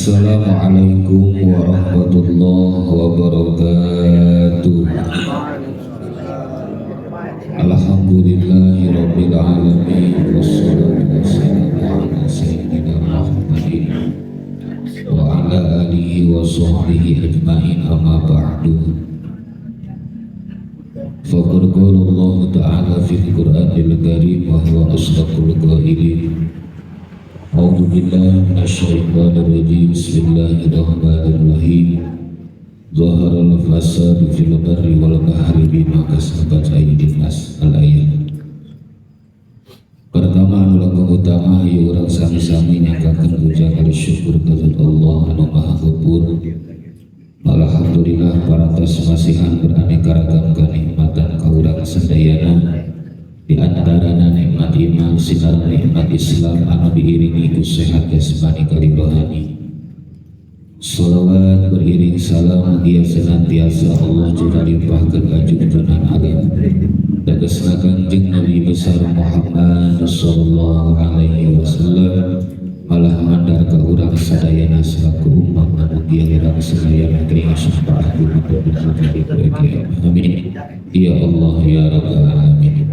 Assalamualaikum warahmatullahi wabarakatuh. Alhamdulillahi rabbil alamin, wassalatu wassalamu ala sayyidina Muhammadin wa ala alihi wa sahbihi ajmain, amma ba'du. Faqad qala Allah Ta'ala fil Qur'anil Karim wa huwa asdaqul qailin. A'udzu billahi minasyaitonir rajim. Bismillahirrahmanirrahim. Zaharal fasadu fil barri wal bahri bima kasabat aydin nas, al-ayat. Pertama, anu langkung utama, ieu urang sami-sami nyanggakeun puja kalih syukur ka Allah anu Maha Ghafur. Alhamdulillah, parantos masihan beraneka ragam kenikmatan ka urang sadayana, di antarana nikmat iman sinar, nikmat Islam anu diiringi ku sehat jasmani kalih rohani. Salawat beriring salam mugia senantiasa Allah jalla limpahkeun ka junjunan alam, tegasna Kangjeng Nabi besar Muhammad sallallahu alaihi wasallam, malah mandar ka urang sadayana selaku umat anu mugia urang sadayana terima syafaat di kiamat. Amin ya Allah ya rabbal alamin.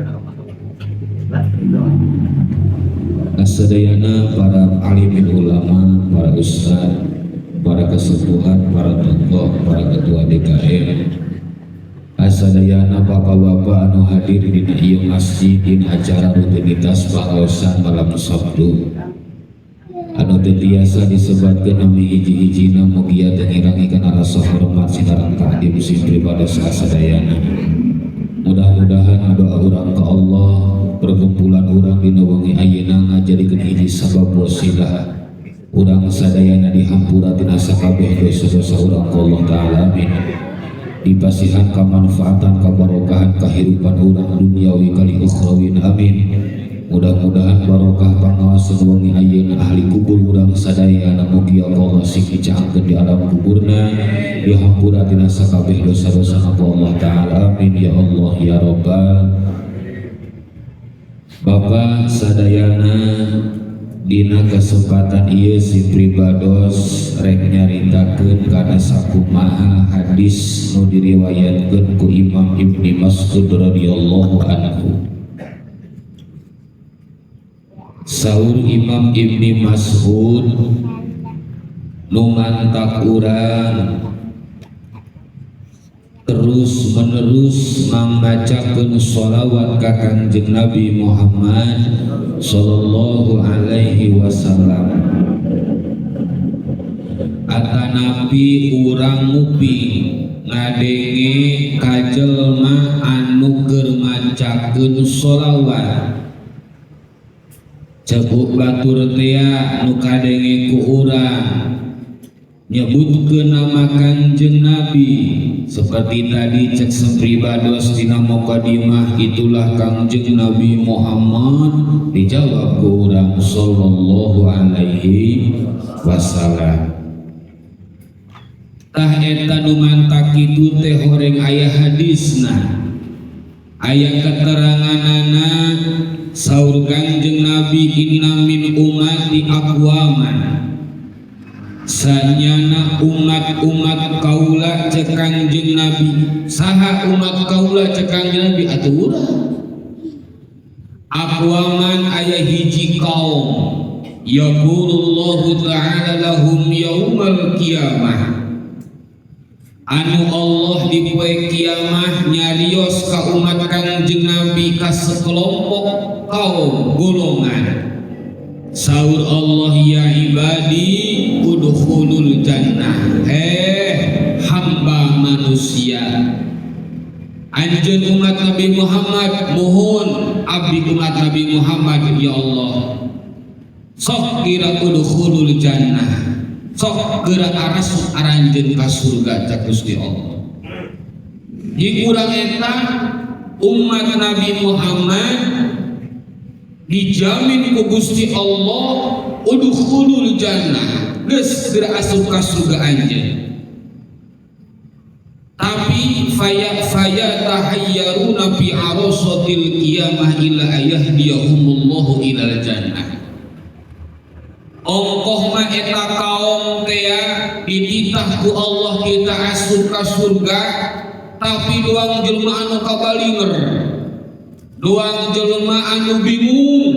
Kasadayana para alimin ulama, para ustad, para kesepuhan, para tokoh, para ketua DKM, kasadayana bapak-bapak anu hadir dina ieu masjid dina acara rutinitas pangaosan malam Sabtu anu teu tiasa disebatkeun nami hiji-hijina, mugia teu ngirangi kana rasa hormat sinareng takdim sim pribados kasadayana. Mudah-mudahan doa urang ka Allah, perkumpulan urang dina wengi ayeuna ngajadikeun hiji sabab wasilah urang sadayana dihampura tina sakabeh dosa-dosa urang ku Allah Ta'ala, amin. Dipasihan kamanfaatan, kabarokahan kahirupan urang duniawi kalih ukhrawi, amin. Mudah-mudahan barokah pangaosan wengi ayeuna, ahli kubur urang sadayana mugia Allah sing dicaangkeun di alam kuburna, dihampura tina sakabeh dosa-dosa ku Allah Ta'ala, amin ya Allah ya Rabbal. Bapak sadayana, dina kesempatan ieu si pribados rek nyaritakeun kana sakumaha hadis nu diriwayatkeun ku Imam Ibni Mas'ud radhiyallahu anhu. Saur Imam Ibni Mas'ud, nu mantak urang terus menerus membacakan sholawat ka Kangjeng Nabi Muhammad sallallahu alaihi wasallam, atanapi urang nguping ngadenge kajelma anu keur macakeun sholawat, cebuk batur tea nu kadenge ku urang nyebutkeun nama Kanjeng Nabi, seperti tadi cek pribados dina mukadimah, "Itulah Kangjeng Nabi Muhammad," dijawab ku urang, "Sallallahu alaihi wasallam." Tah, eta nu mantak kitu teh horeng aya hadisna, aya keteranganana. Saur Kangjeng Nabi, "Inna min ummati aqwaman," sanyana umat-umat kaula cek Kangjeng Nabi. Saha umat kaula cek Kangjeng Nabi? Atuh urang. Aqwaman, aya hiji kaum, yaqulullahu ta'ala lahum yaumal qiyamah, anu Allah di poe kiamah nyarios ka umat Kangjeng Nabi, ka sekelompok kaum, golongan. Saur Allah, "Ya ibadi, udkhulul jannah." Heh hamba manusia, anjeun umat Nabi Muhammad, "Mohon, abdi umat Nabi Muhammad, ya Allah." "Sok kira udkhulul jannah, sok geura arasup aranjeun ka surga," cak Gusti Allah. Di urang eta umat Nabi Muhammad dijamin ku Gusti Allah, "Udkhulul jannah, geus geura asup ka surga anjeun." Tapi faya faya tahayyaruna fi arasatil qiyamah ila ayahdiyahumullahu ilal jannah. Ongkoh mah eta kaum teh dititah ku Allah kita asup ka surga, tapi doang jelema anu kabalinger, doang jelema anu bingung,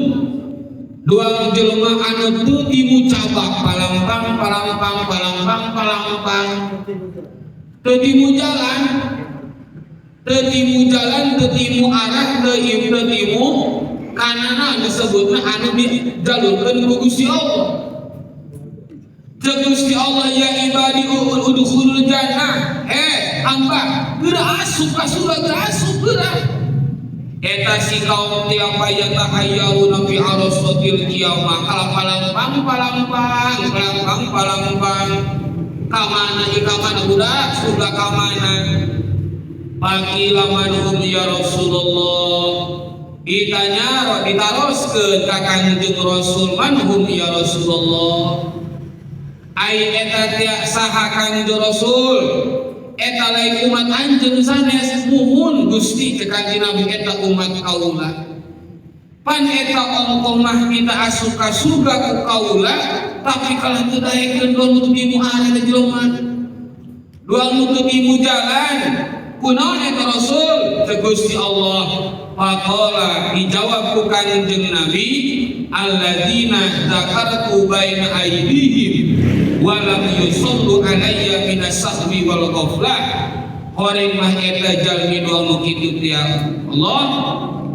doang jelema anu teu timu cabak palangpang palangpang palangpang palangpang, teu timu jalan, teu timu jalan, teu timu arah, teu timu kanana, disebutna anu dijalurkeun ku Gusti Allah. Ceuk Gusti Allah, ya ibadi udkhulul jannah, eh hamba, geura asup ka surga, geura asup, geura. Eta si kaum tiap yatahayyaruna fi arasatil qiyamah, kala palangpang palangpang palangpang palangpang, kamana ieu, kamana budak, surga kamana? Faqila manhum ya Rasulullah, ditanya, ditaroskeun ka Kangjeng Rasul, manhum ya Rasulullah, ai eta teh saha Kangjeng Rasul? Eta lain umat anjeun sanes? Muhun Gusti, cek Kanjeng Nabi, eta umat kaula. Pan eta ongkoh mah kita asup ka surga ku kaula, tapi kalah teu daekeun, doang nu timu arah teh jelema, doang nu teu timu jalan. Kunaon eta Rasul? Cek Gusti Allah, faqala, dijawab ku Kanjeng Nabi, alladzina dzakartu baina aidihim wa lam yusallu alayya minas sahwi wal ghaflah. Horeng mah eta jalmi doang nu kitu teh Allah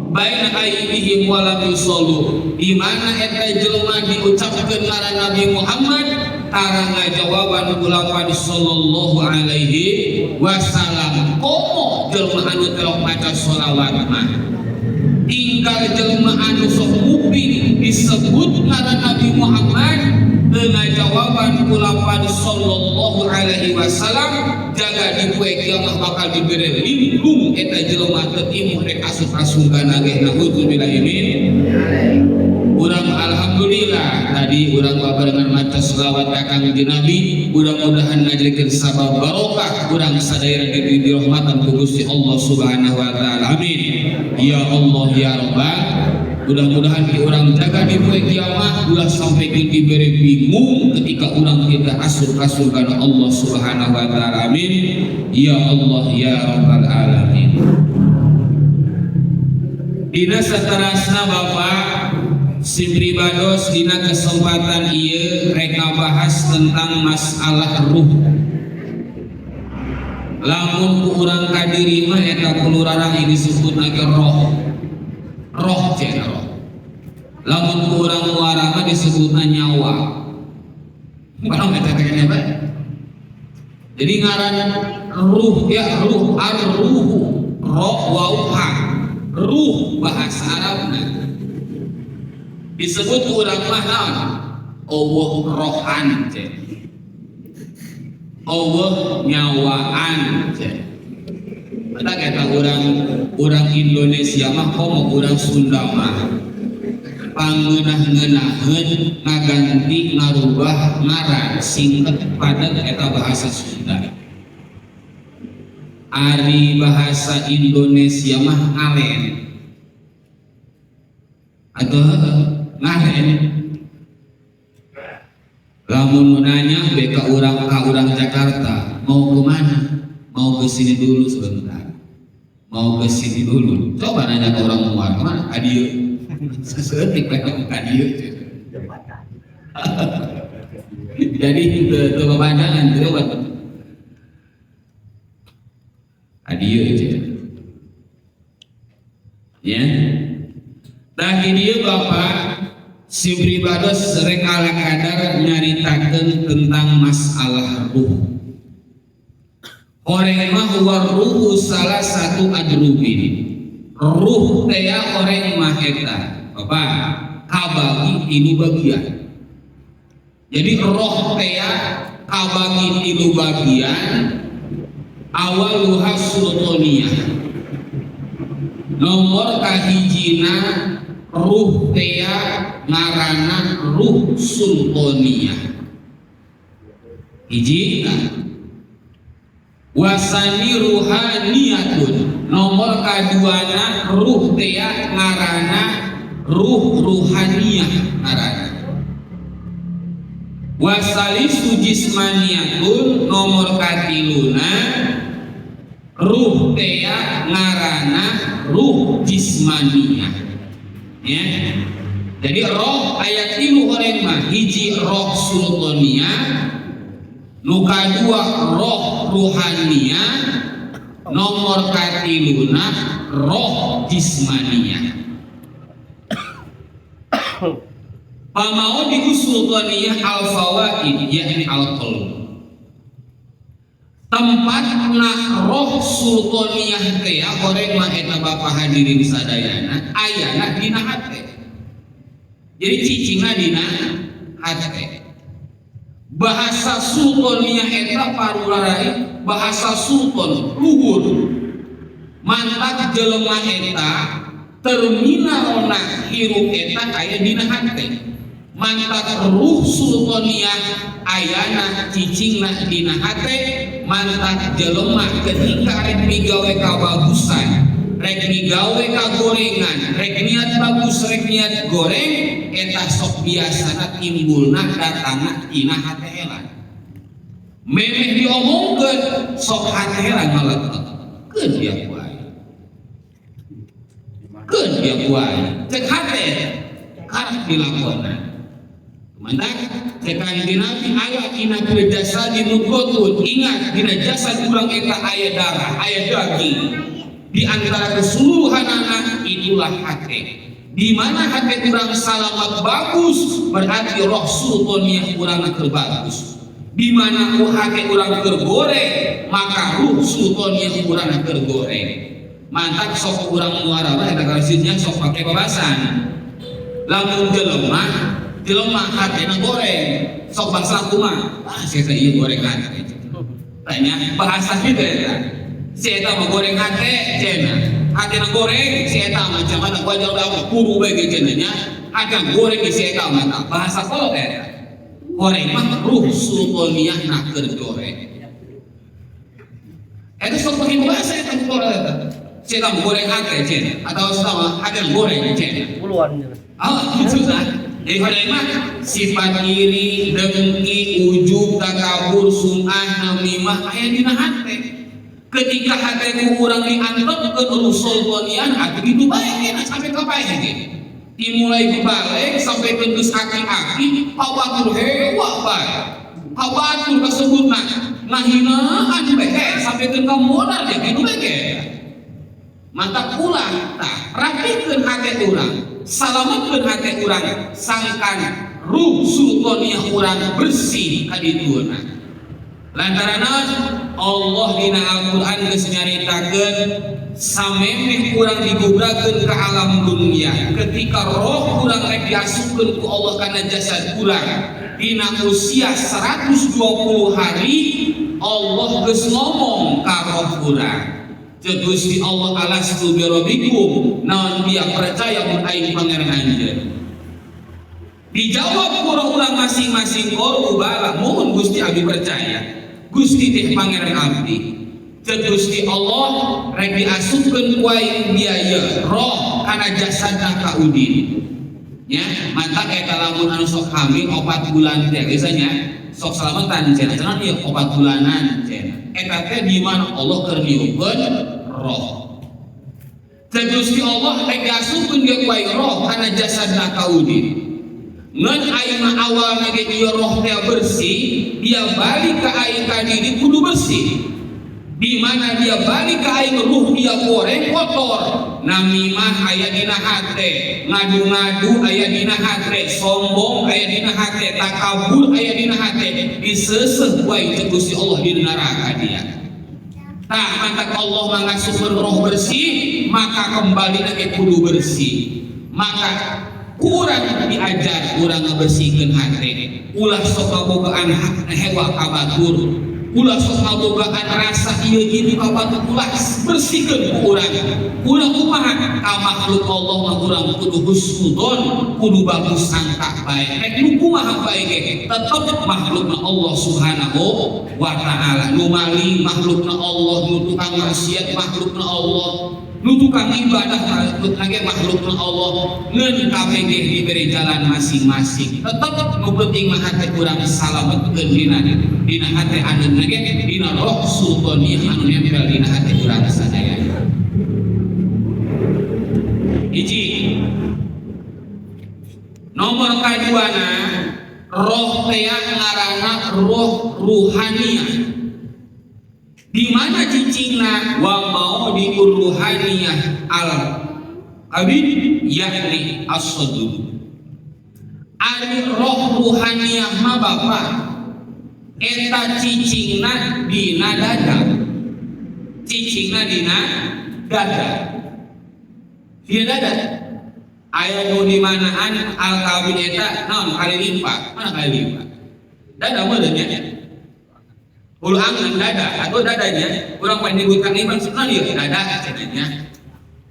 baina aidihim wa lam yusallu, di mana eta jelema diucapkeun ngaran Nabi Muhammad tara ngajawaban kulapan sallallahu alaihi wasallam. Komo jelema anu telok maca sholawat mah, tinggal jelema anu sok nguping disebut ngaran Nabi Muhammad teu ngajawaban kulapan sallallahu alaihi wasallam, jaga di poe kiamat bakal dibere lindung eta jelema teu timuh rek asup ka surga ge. Naudzubillah min. Urang alhamdulillah tadi urang babarengan maca selawat ka Kangjeng Nabi, mudah-mudahan ngajadikeun sabab barokah urang sadaya diri dirahmatan ku Gusti Allah Subhanahu wa taala. Amin ya Allah ya Rabbal. Mudah-mudahan di urang jaga di poe kiamat ulah sampai dibere bingung ketika urang kita asup ka surga Allah Subhanahu wa taala. Amin ya Allah ya Rabbal alamin. Dina saterasna, Bapak, sim pribados, dina kesempatan ieu rek ngabahas tentang masalah ruh. Lamun ku urang kadiri mah eta kulurarang ini disebut lagi roh, roh cenah, roh. Lamun ku urang muara mah disebutna nyawa. Bukan eta teh apa? Jadi ngaran ruh ya, ruh, ar-ruhu, roh wau ha, ruh bahasa Arabna. Disebut ku urang mah naon? Allah rohan cek, Allah nyawaan cek. Eta kata urang, urang Indonesia mah, komo urang Sunda mah pangeunah-ngeunaheun ngaganti ngarubah ngaran, singkat padat eta bahasa Sunda. Ari bahasa Indonesia mah ngalen atau ngaren. Lamun nanya BK urang ka urang Jakarta, mau kemana? Mau ke sini dulu sebentar, mau ke sini dulu. Coba nanya ke orang luar, kemana? Adieu sesetik lah, adieu. Jadi itu kepanjangan coba adieu aja ya. Nah, ini Bapak, sim pribados rek ala kadar nyaritakeun tentang masalah ruh. Horeng mah war ruhu salah satu adrubin. Ruh teh horeng mah eta Bapak kabagi tilu bagian. Jadi roh teh kabagi tilu bagian. Awaluha sultaniyah, nomor kahijina ruh teh ngaranna ruh sultaniyah, hiji. Wasani ruhaniyatun, nomor kaduana ruh teh ngaranna ruh ruhaniyah ngaranna. Wasalisu jismaniyatun, nomor katiluna ruh tea ngarana ruh jismaniyah ya. Jadi roh aya tilu horeng mah, hiji roh sultaniyah, nu kadua roh ruhaniyah, nomor katiluna roh jismaniyah. Pamaudhi'u sultaniyah al fawaid, yakni al qalb. Tempatna roh sultaniyah teh horeng mah eta, Bapak hadirin sadayana, ayana dina hate. Jadi cicingna dina hate. Bahasa sultaniyah eta parurarai bahasa sultan luhur. Mantak jelema eta terminalna hirup eta aya dina hate. Mantak ruh sultaniyah ayana cicingna dina hate. Mantak jelema ketika rek migawe kabagusan, rek migawe kagorengan, rek niat bagus, rek niat goreng, eta sok biasana timbulna datangna tina hate heula. Memeh diomongkeun sok hate heula ngaletek, keun dia ku aing, keun dia ku aing, cek hate karak dilakonan. Mantak cek Kanjeng Nabi, ala inna fil jasadi mudghatun, ingat dina jasad urang eta aya darah, aya daging. Di antara keseluruhan anak itulah hati. Di mana hati kurang salamat bagus, berarti roh sultaniyah kurang keur bagus. Di mana hati urang keur goreng, maka ruh sultaniyah urang keur goreng. Mantak sok urang muara eta karisnya sok pake babasan. Lamun jelema jelema hatena goreng, sok bahasa kumaha? Ah, saya teh ieu goreng hate. Tanya bahasa gitu ya. Si eta mah goreng hate cenah. Hatena goreng si eta mah cenah, wajah udah kuru bae ge cenah nya. Hate goreng si eta mah, bahasa kolot eta. Goreng mah ruh sultaniyah na keur goreng. Eta sok pake bahasa eta kolot eta. Si eta mah goreng hate cenah atau sama hate goreng cenah. Puluhan. Oh, gitu kan. Jadi pada mah sifat iri, dengki, ujub, takabur, sum'ah, namimah aya dina hate. Ketika hate ku urang diantepkeun ruh sultanian, hati gitu bae enak sampai ka paeh ge. Dimulai balig sampai ke geus aki-aki, kabatur hewa bae. Kabatur kasebutna ngahinaan bae sampai ke ka modal ya gitu bae ge. Mata ulah tah rapikeun hate urang, salametkeun hate urang, sangkan ruh sultaniyah urang bersih kadituna. Lantaran Allah dina Al-Qur'an geus nyaritakeun samemeh urang digubrakeun ke alam dunia, ketika roh urang rek diasupkeun ku Allah kana jasad urang dina usia 120 hari, Allah geus ngomong ka roh urang. Cek Gusti Allah, alastu birabbikum, naon dia percaya mun aing pangeran anjeun? Dijawab ku roh urang masing-masing, qalu bala, mohon Gusti, abdi percaya Gusti teh pangeran abdi. Cek Gusti Allah, rek diasupkeun ku aing biaya roh kana jasadna ka udin ya. Mantak eta lamun anu sok hamil 4 bulan teh biasanya sok salametan cenah, cenah ieu 4 bulanan cenah, eta teh di mana Allah keur niupkeun roh. Cek Gusti Allah, rek diasupkeun ge ku aing roh kana jasadna ka udin, ngan aing mah awalna ge ieu roh teh bersih, dia balik ke aing ka diri kudu bersih. Di mana dia balik ke aing ruh dia goreng kotor, namimah aya dina hate, ngadu-ngadu aya dina hate, sombong aya dina hate, takabur aya dina hate, diseseh wae cek Gusti Allah di neraka dia. Tah, mantak Allah mangasupkeun roh bersih, maka kembali lagi kudu bersih. Maka kurang diajar urang ngabersihkeun hate, ulah sok ngabogaan hewa ka batur, ulah sok ngabogaan rasa ieu ini ka batur, ulah, bersihkeun ku urang. Ulah kumaha ka makhluk Allah mah urang kudu husnudzon, kudu bagus sangka bae. Rek nu kumaha bae ge tetep makhlukna Allah Subhanahu wa Ta'ala. Nu maling makhlukna Allah, nu tukang maksiat makhlukna Allah. Nu tukang ibadah lagi makhlukna Allah, ngan kabeh ge diberi jalan masing-masing. Tetep nu penting mah hate urang salametkeun dina hate anu ge dina roh sultaniyah anu nempel dina hate urang sadaya. Hiji. Nomor kaduana, roh teh ngaranna roh ruhaniyah. Di mana cicingna? Wa maudhi'ur ruhaniyah al kabid, yakni as-sadr. Ari roh ruhaniyah mah, Bapak, eta cicingna dina dada. Cicingna dina dada. Dina dada. Aya nu di manaan al kabid eta naon, kali limpa. Mana kali limpa? Dada mah nya. Hulu angan dada atau dadanya kurang menyebutkan iman sebenarnya dada cenanya,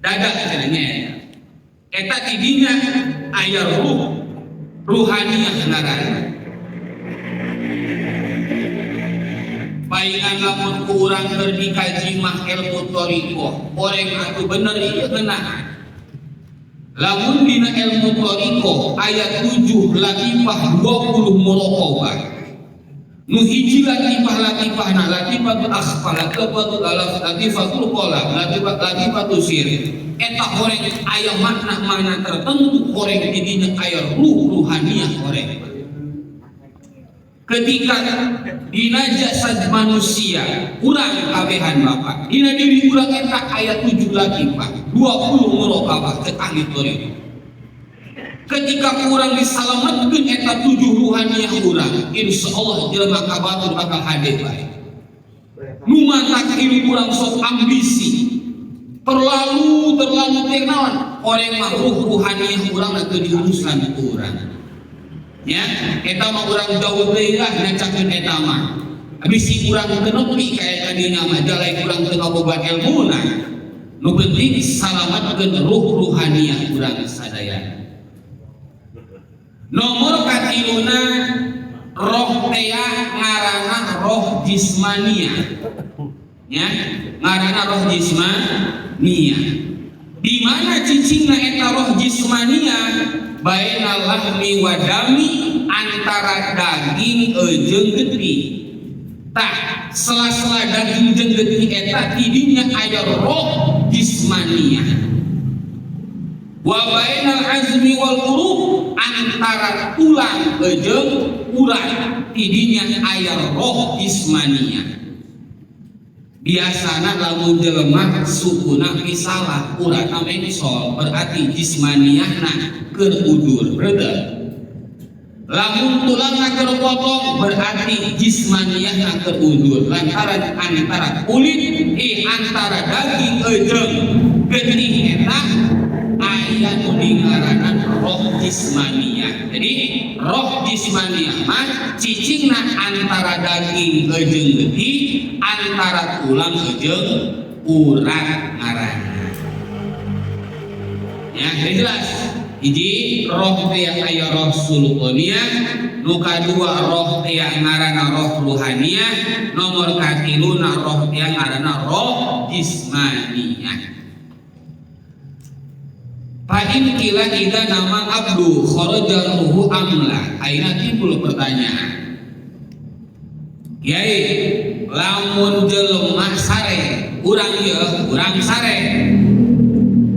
dada cenanya eta tidinya aya ruh ruhaniyah ngaranna. Paingan lamun ku urang keur dikaji mah ilmu thariqah oreng atuh bener ieu ngeunaan. Lamun dina ilmu thariqah aya 7 latifah 20 muraqabah. Nu hiji latifah, latifahna latifatul akhfa, latifatul alaf, latifatul qalab, latifah, latifatul sir. Eta horeng aya makna-makna tertentu, horeng didinya aya ruh ruhaniyah horeng. Ketika dina jasad manusia urang kabehan, Bapak, dina diri urang eta aya 7 latifah 20 muraqabah cek ahli thariqah. Ketika kurang disalametkeun eta 7 ruhaniyah urang, insyaallah jelema ka batur bakal hade bae. Nu matak hirup urang sok ambisi terlalu terlalu teh naon, horeng mah ruh ruhaniyah urang teu diurusan ku urang ya. Eta mah urang jauh deui lah nyacakeun eta mah, bisi urang teu nepi kaya kadinya mah, jalai urang teu kabogaan ilmuna. Nu penting salamatkeun ruh ruhaniyah urang sadaya. Nomor katiluna, roh tea ngaranna roh jismania ya, ngaranna roh jismania. Di mana cicingna eta roh jismania? Bainal lahmi wa dami, antara daging jeung getih. Tah, sela-sela daging jeung getih eta tidinya aya roh jismania. Wa bainal azmi wal uruq, antara tulang jeung urat tidinya aya roh jismania. Biasana lamun jelema sukuna misalah, uratna mengsol, berarti jismaniahna keur udur betul. Lamun tulangna keur potong, berarti jismaniahna keur udur, lantaran antara kulit antara daging jeung getih eta aya nu dingaranan roh jismaniah. Jadi roh jismaniah mah cicingna antara daging jeung getih, antara tulang jeung urat ngaranna. Ya, jadi jelas. Hiji, roh teh aya roh sultaniyah, nu kadua roh teh ngaranna roh ruhaniyah, nomor katiluna roh teh ngaranna roh jismaniyah. Fa in qila idza nama abdu kharaja ruhu amla. Ayeuna timbul pertanyaan. Kiai, lamun jelema sare, urang ieu, urang sare.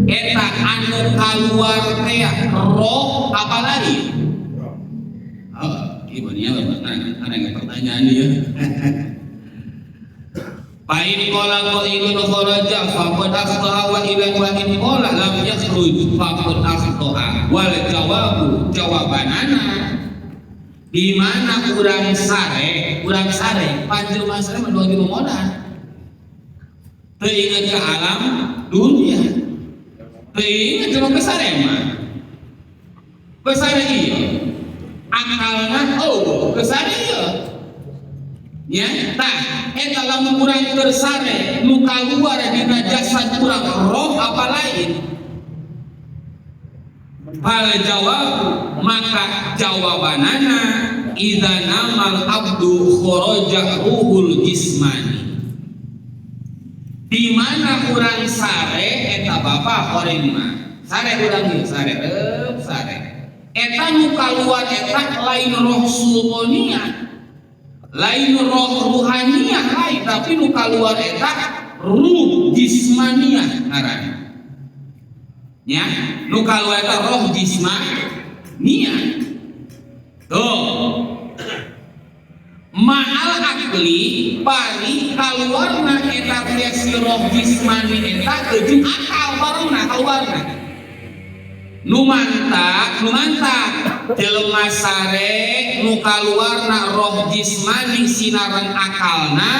Eta anu kaluar teh roh apa lain? Oh, ibunya ada pertanyaan ieu. Fa in qala qailun kharaja faqad akhta'a, wa ila wa in qala lam yakhruj faqad akhta'a. Wal jawabu, jawabanana di mana urang sare, urang sare, panjelma sare mah dua modal. Teu inget ke alam dunia. Teu inget jelema kesare mah. Kesare ieu. Akalna oh, kesare ieu. Ya, tah eta lamun urang keur sare nu kaluar dina jasad urang roh apa lain? Fal jawab, maka jawabanana idza namal abdu kharaja ruhul jismani. Di mana mana urang sare eta, Bapak, horeng mah sare urang ieu, sare reup sare, eta nu kaluar eta lain roh sultoniah, lain roh ruhaniah, lain, tapi nu kaluar eta ruh jismaniah ngaranna nya. Nu kaluar eta roh jismaniah. Tuh, ma'al akli, bari kaluarna eta teh si roh jismani eta jeung akal barengna kaluarna. Nu mantak, nu mantak jelema sare nu kaluarna roh jismani sinareng akalna,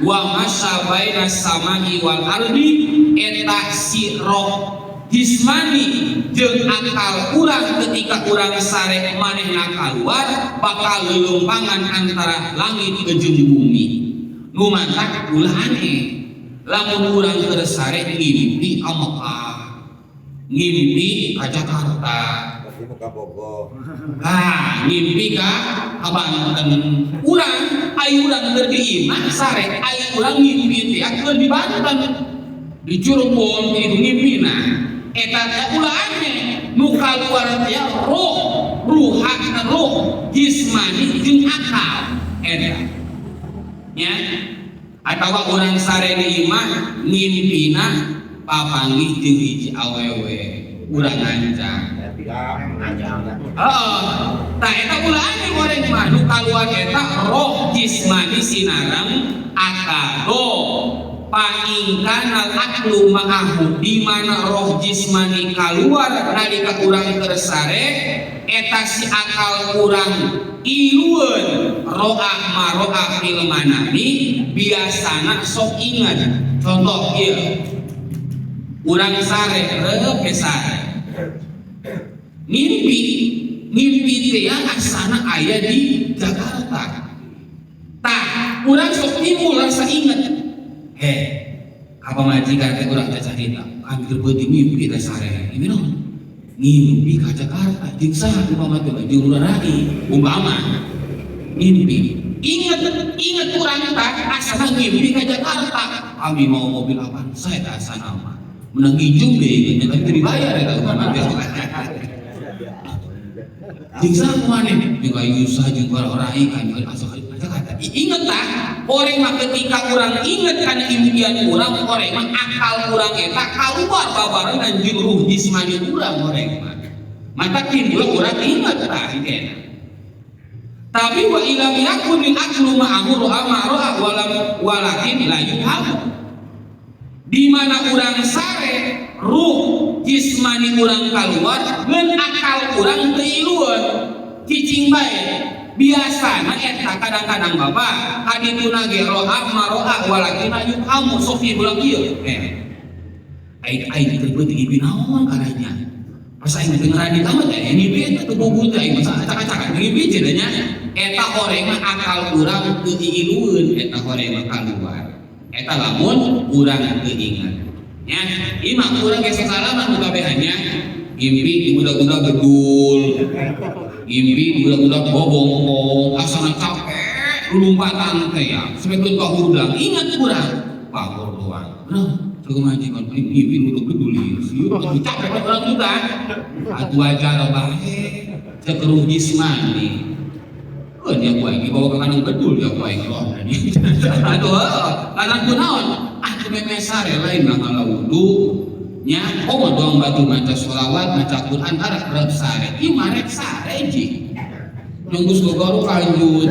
wa masya baina samai wal ardi, eta si roh jismani jeung akal urang ketika urang sare manehna kaluar bakal lelumpangan antara langit jeung bumi. Nu mantak ulah aneh lamun urang keur sare ngimpi ka Mekah, ngimpi ka Jakarta. Berarti muka Bogor. Ah, ngimpi ka Banten. Urang ai urang keur di imah sare, ai urang ngimpi teh keur di Banten, di Cirebon itu ngimpina. Eta teh ulah aneh, nu kaluar teh roh ruha, roh jismani jeung akal eta nya. Atawa urang sare di imah ngimpina papanggih jeung hiji awewe, urang ngancang. Heeh. Tah, eta ulah aneh goreng mah, nu kaluar eta roh jismani sinareng akal. Tuh, fa in kanal aqlu ma'ahu, di mana roh jismani kaluar nalika urang keur sare eta si akal urang ilueun, ro'a ma ro'a fil manami, biasana sok ingat. Contoh ieu, urang sare reup sare ngimpi, ngimpi teh ya asana aya di Jakarta. Tah, urang sok timbul rasa inget, he ka pamajikan teh urang teh carita, kami keur peuting ngimpi teh sare ini naon, ngimpi ka Jakarta jeung saha, umpama teh jeung rai, umpama ngimpi, inget inget urang tah asana ngimpi ka Jakarta, kami mau mobil Avanza eta asana mah menang ngijung deh, tapi teu dibayar eta umpama teh. Jeung saha maneh, jeung Ayusa, jeung para orai kan asa ka Jakarta. Inget tah orang mah, ketika urang inget kana impian urang, orang mah akal urang eta kaluar babarengan jeung ruh jismani urang. Orang mah mata timbul urang inget tah kena. Tapi wa illam yakunil aqlu ma'ahu ro'a ma ro'a walam walakin la yufhamu, di mana urang sare ruh jismani urang keluar ngan akal urang teu ilueun, cicing bae. Biasana eta kadang-kadang, Bapak, kadituna ge ro'a ma ro'a walakin la yufhamu, sok ulang ieu eh aing aing teu beuting ngimpi naon karanya pas aing teu ngarani amat eh ngimpi eta teu bogo teh aing masa acak-acakan ngimpi cenah nya. Eta horeng mah akal urang teu iilueun, eta horeng mah kaluar eta lamun urang teu ingat nya. Ieu mah urang geus salaman nu kabehannya, ngimpi di budak-budak bedul, ngimpi di budak-budak bobongkong, asana capek lumpatan teh ya sampai ka hudang. Ingat urang pagor doang. Nah, cek majikan ngimpi nu bedul ieu sieun capek urang juga atuh, wajar bae cek ruh jismani. Oh, dia ku aing dibawa ke kandang bedul dia ku aing roh. Aduh, kadang kunaon? Ah, teu sare lain mah ngala wudu nya, oh mah doang batu maca sholawat, maca Quran arek rek sare. Ieu mah rek sare ji. Nunggu gogoru kanjut.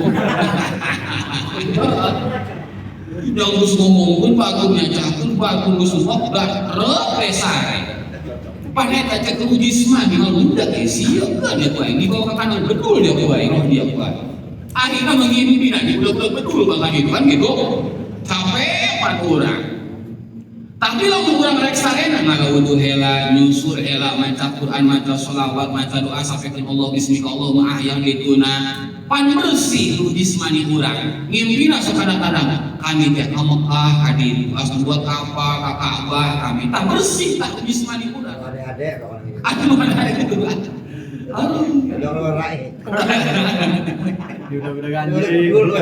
Yang geus ngomongkeun batur nyacakeun batur geus dah rek sare. Pan eta cek ruh jismani ngaludak ge sieun kan dia ku aing dibawa ke kandang bedul dia ku aing roh dia ku aing. Akhirnya mengimpi nanti udah betul bakal gitu kan gitu capek pan urang. Tapi lamun urang rek sarena ngala wudu hela, nyusur hela, maca Quran, maca sholawat, maca doa sampai ke Allah, bismika Allahumma ahya dituna, pan bersih ruh jismani urang. Ngimpina sok kadang-kadang kami teh ka Mekah hadir asa buat apa ka Ka'bah kami tak bersih tak jismani urang. Adek-adek pokoknya gitu. Aduh, ada gitu. Aduh. Udah rai. Udah ganti. Dulu.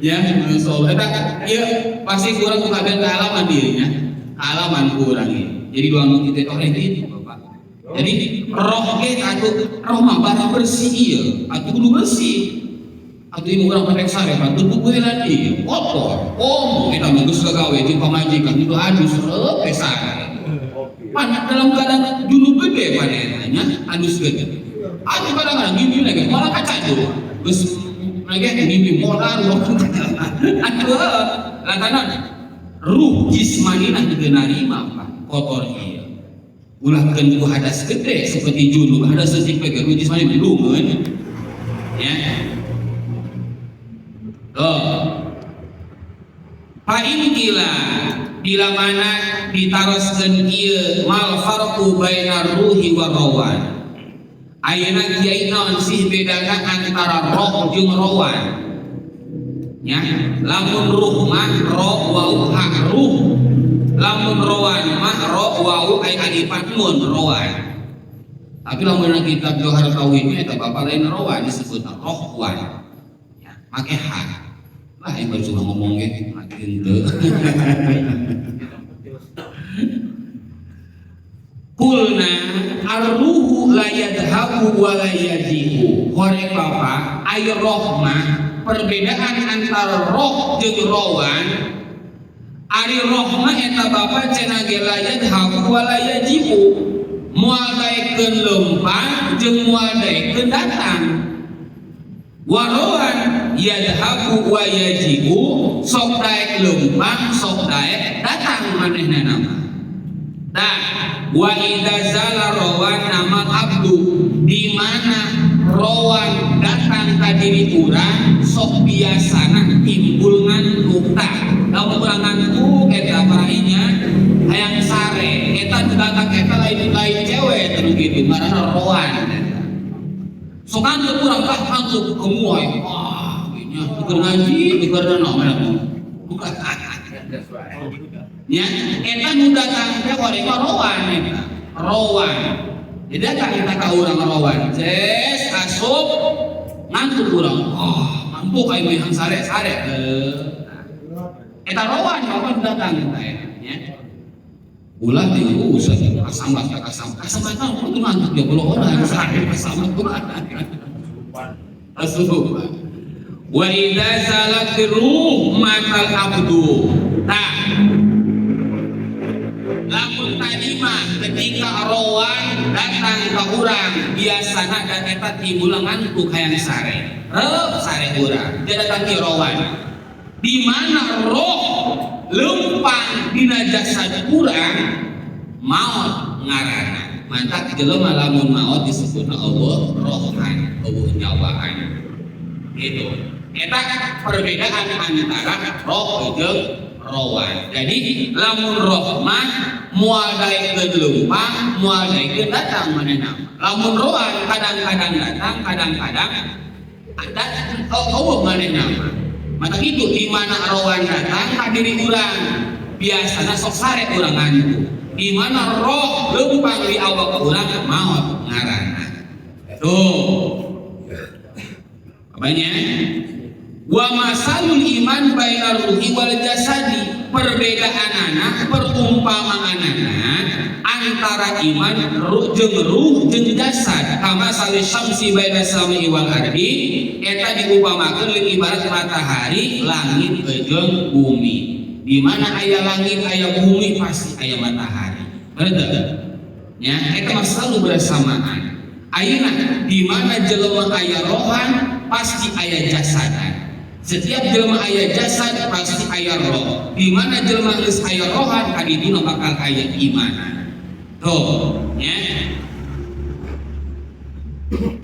Ya, so eta ieu pasti kurang kabeh kaalaman dieu nya. Kaalaman kurang ieu. Jadi dua nu kitu teh gitu, Bapak. Jadi roh ge atuh roh mah barang bersih ieu, atuh kudu bersih. Atuh ini urang pendek sare mah tubuh heula ieu kotor. Komo eta mah geus gagawe jeung pamajikan itu adus reup we sare. Pan dalam keadaan junub gede manehna nya adus gede. Atuh kadang-kadang ngimpi lagi malah kaca tuh. Geus lagi ngimpi modal waktu atuh lantaran ruh jismanina teu narima, Pak, kotor ieu. Ulah keun ku hadas gede seperti junub, hadas leutik we ruh jismani lungeun. Ya. Tuh. Fa in qila, bila mana ditaroskeun ieu, mal farqu bainar ruhi war rawan. Ayeuna kiai, naon sih bedana antara roh jeung rawan? Ya, lamun ruh mah ro wau ha, ruh. Lamun rawan mah ro wau ai alifan nun, rawan. Tapi lamun kitab Jauhar Tauhid eta, Bapak, lain rawan disebut rohwan. Ya, make ha. Lah, ieu baru cuma ngomong ge, make henteu. Qulna arruhu la yadhabu wa la yaji'u. Horeng Bapak, ai roh mah perbedaan antara roh jeung rawan. Ari roh mah eta, Bapak, cenah ge la yadhabu wa la yaji'u. Moal daekeun leumpang jeung moal daekeun datang. Warawan yadhabu wa yaji'u, sok daek leumpang, sok daek datang manehna mah. Nah, wa idza zala rawan namal abdu, di mana rawan datang ka diri urang sok biasana timbul ngantuk. Tah, lamun urang ngantuk eta parainya hayang sare, eta nu datang eta lain lain cewek terus gitu, ngaranna rawan. Sok ngantuk urang, tah ngantuk kemuai. Wah, nya keur ngaji, keur naon mana. Ya, eta nu datang teh urang mah rawan eta. Rawan. Jadi datang eta ka urang rawan. Ces asup ngantuk urang. Oh, ngantuk aing mah sare sare. Eta rawan apa nu datang eta ya. Ulah diusah kasam kasam kasam eta kudu ngantuk dia boleh orang sare kasam asup. Wa idza zalat ruh matal abdu. Tah, lamun tadi mah ketika rawan datang ke urang biasana dan eta timbul ngantuk hayang sare. Reup sare urang. Dia datang ke rawan. Di mana roh lempang dina jasad urang maot ngaranna. Mantak jelema lamun maot disebutna Allah rohan, euweuh nyawaan. Gitu. Eta perbedaan antara roh jeung rawan. Jadi lamun roh mah moal daekeun leumpang, moal daekeun datang manehna. Lamun rawan kadang-kadang datang, kadang-kadang ada euweuh manehna mah. Maka itu di mana rawan datang ka diri urang biasana sok sare urang ngantuk. Di mana roh leumpang di awak urang maot ngaranna. Tuh. Apanya? Wa masalul iman bainar ruhi wal jasadi, perbedaan anak, perumpamaan anak antara iman ruh jeung jasad, kama sali syamsi baina sami wal ardi, eta diupamakeun jeung ibarat matahari, langit jeung bumi. Di mana aya langit, aya bumi, pasti aya matahari. Betul ya, eta mah selalu bersamaan. Ayeuna di mana jelema aya rohan pasti aya jasadan. Setiap jelema aya jasad pasti aya roh. Di mana jelema geus aya rohan kadiduna bakal aya imanan. Tuh, ya.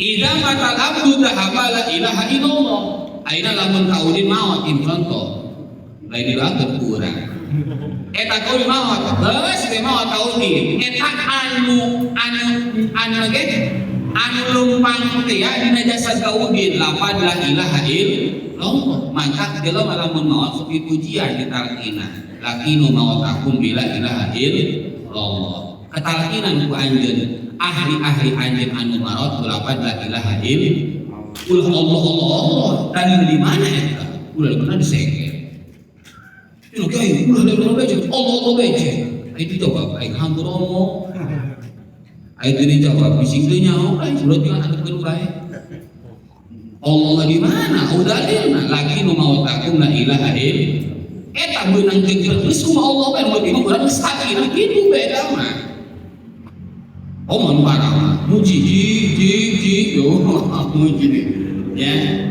Idza matal abdu dhahaba la ilaha illallah. Ayeuna lamun kaudin maot in contoh. Lain didoakeun ku urang. Eta kaudin maot, geus teh maot kaudin. Eta anu anu anu ge anu lumpang teh ya dina jasad kaudin lapad la ilaha illallah. Maka jelema lamun maot sok dipujian ditalqina. Laqinu mautakum bila ilaha illallah. Katalkinan ku anjeun ahli-ahli anjeun anu maot lapad la ilaha illallah. Ulah Allah Allah Allah, dalil di mana eta? Ulah kena disengkel. Ini kiai, ulah la ilaha becek, Allah Allah becek. Itu jawab, aing hampur omong. Aing teu dijawab, bising teu nyaho, aing sudah tinggal antepkeun bae. Allah di mana? Oh dalilna, laki nu maot aku la ilaha illallah. Eta beunang jeung geus kumaha Allah bae nu lebih mah urang geus yakin kitu beda mah. Oh mun parah mah muji ji ji ji yo muji ya.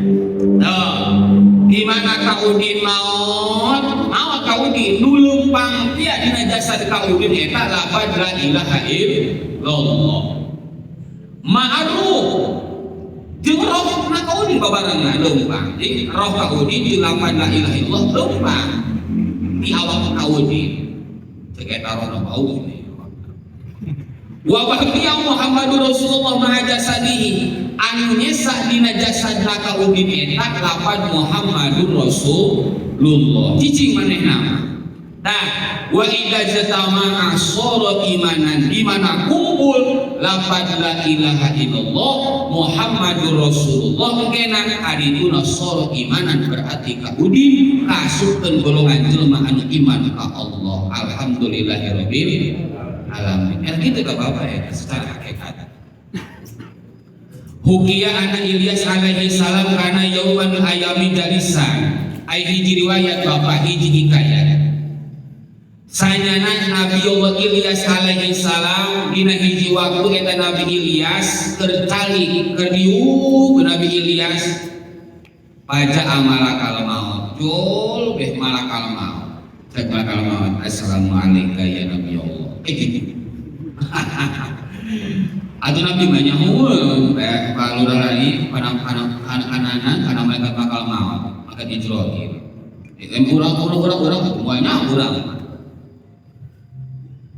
Tuh, di mana Ka Udin maot? Maot Ka Udin nu leumpang tia dina jasad Ka Udin eta lapad la ilaha illallah. Ma'ruf jeung roh na Ka Udin babarengan leumpang. Jadi roh Ka Udin jeung lapad la ilaha illallah leumpang di awak Ka Udin. Cek eta rohna bau ini. Wa baqiya Muhammadur Rasulullah ma'a jasadihi, anu nyesa dina jasadna Ka Udin eta lapad Muhammadur Rasulullah. Cicing manehna mah. Nah, wa idza jatama'a sara imanan, di mana kumpul lapad la ilaha illallah Muhammadur Rasulullah kena adituna sara imanan, berarti Ka Udin kasupkeun golongan jelema anu iman ka Allah. Alhamdulillahirabbil alamin. Ya gitu ka Bapak ya secara hakikat. Hukiya anna Ilyas alaihi salam kana yauman ayami jalisan. Ai hiji riwayat Bapak, hiji hikayat. Sanyana Nabi Allah Ilyas alaihi salam dina hiji waktu eta Nabi Ilyas keur calik, keur diuk Nabi Ilyas, faja'a malakal maut. Jol beh malakal maut. Cek malakal maut, assalamualaikum ya Nabi Allah. Eh gitu. Atau Nabi banyak hukum, Pak Lurah lagi, kana kana kana kana malaikat bakal maut, maka Izrail. Urang urang urang urang semuanya urang.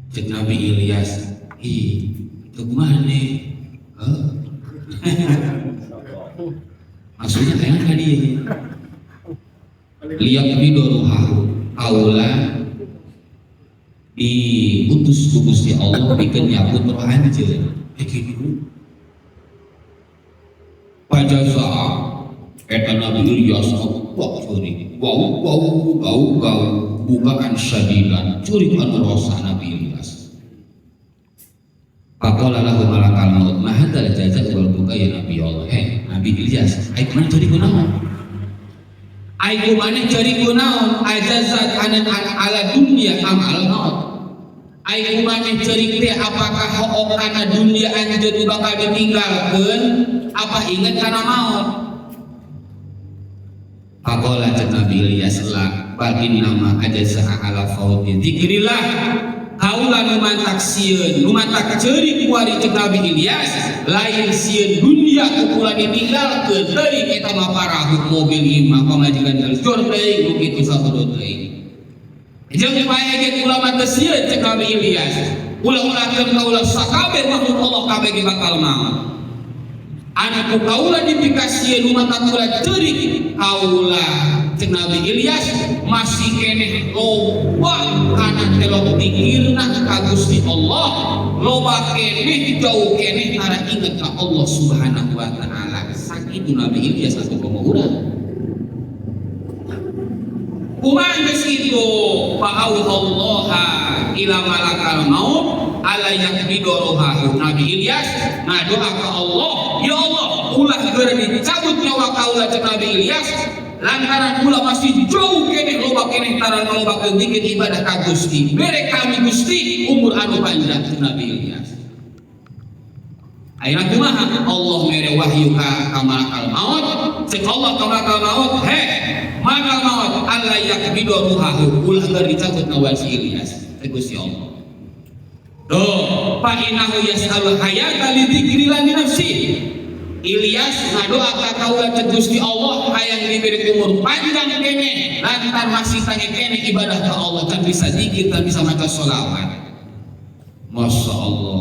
Cek Nabi Ilyas, ih, itu mana? Hah? Maksudnya kayak tadi. Liyaqbidha ruhahu, kaula diutus ku Gusti Allah pikeun nyabut roh anjeun. Eh gitu. Fajaza eta Nabi Ilyas wah curi. Wow wow wow wow bukaan syadidan, curi anu rosa Nabi Ilyas. Faqala lahu malakal maut, ma hadzal jaza wal buka ya Nabi Allah. Heh, Nabi Ilyas, ai kumaha curi kunaon? Ai kumaha curi kunaon? Ajazat anan ala dunya am al maut. Ai kumaha ceurik teh, apakah hook kana dunia anjeun bakal ditinggalkeun, apa inget kana maut? Faqala, cek Nabi Ilyas, la bal innama ajaza ala fauti dzikrillah, kaula nu mantak sieun, nu mantak ceurik kuari, cek Nabi Ilyas, lain sieun dunia ku kula ditinggalkeun, teuing eta mah parahu, mobil, imah, pamajikan jor teuing nu kitu saturut teuing jeung pae ge kula mah teu sieun. Cek Nabi Ilyas, ulah-ulahkeun kaula, sakabeh makhluk Allah kabeh ge bakal maot. Anu ku kaula dipikasieun, nu mantak kaula ceurik, kaula, cek Nabi Ilyas, masih keneh loba kana telok pikirna ka Gusti Allah, loba keneh, jauh keneh tara inget ka Allah Subhanahu wa taala. Sakitu Nabi Ilyas atuh komo urang. Kumaha geus kitu, fa'auhallaha ila malakal maut ala yaqbidha ruhahu. Nabi Ilyas ngadoa ka Allah, ya Allah, ulah geura dicabut nyawa kaula, cek Nabi Ilyas, lantaran kula masih jauh keneh, loba keneh tara ngalobakeun zikir ibadah ka Gusti. Bere kami Gusti umur anu panjang, cek Nabi Ilyas. Ayeuna kumaha? Allah mere wahyu ka malakal maut. Cek Allah ka malakal maut, he malakal maut, alla yaqbidha ruhahu, ulah geura dicabut nyawa si Ilyas, cek Gusti Allah. Tuh, fa innahu yas'alul hayata li dzikrillah li nafsi. Ilyas ngadoa ka kaula, cek Gusti Allah, hayang diberi umur panjang keneh lantar masih tanya keneh ibadah ka Allah, can bisa zikir, can bisa maca sholawat. Masya Allah.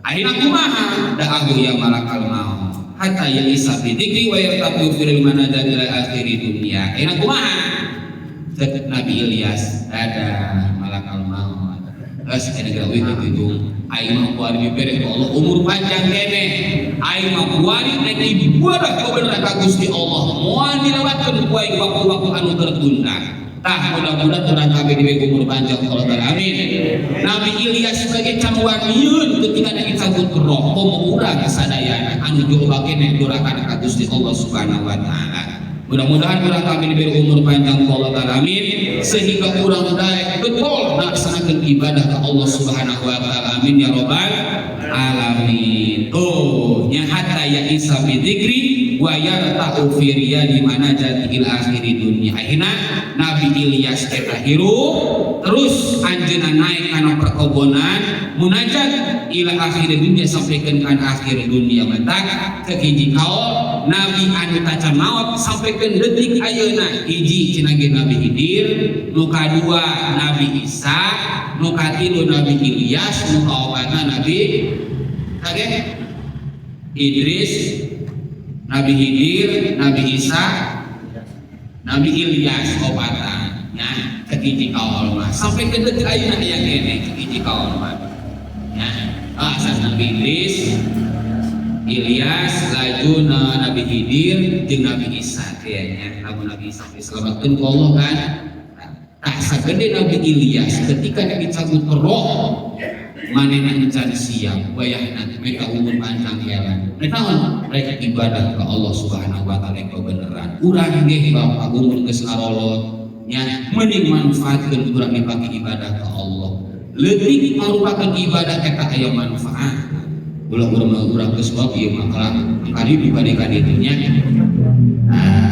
Akhirnya kumaha? Da'ahu ya malakal maut hatta ya isa bi dzikri wa yartabu fil manajat ila akhiri dunya. Akhirnya kumaha? Cek Nabi Ilyas, dadah malakal maut. Geus aya geura uih kitu. Aing mah kuari dibere ku Allah umur panjang keneh. Aing mah kuari rek ibadah bener ka Gusti Allah. Moal dilewatkeun ku aing waktu-waktu anu tertunda. Tah mudah-mudahan urang kabeh diberi umur panjang kalau taala, amin. Nabi Ilyas sebagai can waniun ketika dicabut roh, komo urang sadayana anu coba keneh duraka ka Gusti Allah Subhanahu wa taala. Mudah-mudahan urang kami diberi umur panjang Allah taala, amin, sehingga urang daek betul melaksanakan ibadah ke Allah Subhanahu wa taala, amin ya robbal alamin. Tuh nya, hatta ya isa bi dzikri wa yarta'u fi riyadi manajati ila akhiri dunya. Akhirna Nabi Ilyas eta hirup terus, anjeunna naik kana perkebunan munajat ila akhir dunia, sampaikan kan akhir dunia. Matak kehiji kaul Nabi anu tacan maot sampaikan detik ayeuna, hiji cenah ge Nabi Hidir, nu kadua Nabi Isa, nu katilu Nabi Ilyas, nu kaopatna Nabi kage Idris. Nabi Hidir, Nabi Isa, Nabi Ilyas opatan nya. Kehiji kaul mah sampai ke detik ayeuna aya keneh kehiji kaul mah nya, asas Nabi Idris, Ilyas, laju Nabi Hidir jeung Nabi Isa kayaknya. Lamun Nabi Isa diselamatkeun ku Allah kan. Tah sagede Nabi Ilyas ketika dia dicabut roh, manehna encan siap wayahna mereka umur panjang heula. Mereka naon? Mereka ibadah ke Allah Subhanahu wa taala kebenaran. Urang ge bapak umur geus ngarolot nya, mending manfaatkeun urang dipake ibadah ke Allah. Leutik merupakan ibadah eta aya manfaat. Ulah urang mah urang geus maot ieu mah kalah kali bade ka ditu nya. Ah.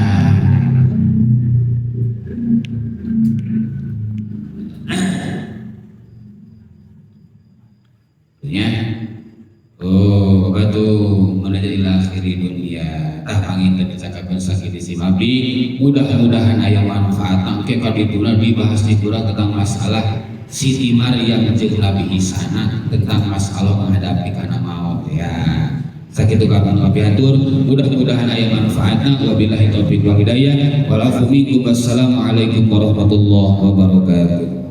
Ya. Oh, batu menuju ila akhiri dunia. Tah panginten dicakapkeun sakitu sim abdi. Mudah-mudahan aya manfaat. Engke ka dituna dibahas ditura tentang masalah Siti Maryam jeung Nabi Isa tentang masalah menghadapi kana maut ya. Sakitu kami atur, mudah-mudahan aya manfaatna. Wabillahi taufik wal hidayah. Wal afu minkum. Wassalamualaikum warahmatullahi wabarakatuh.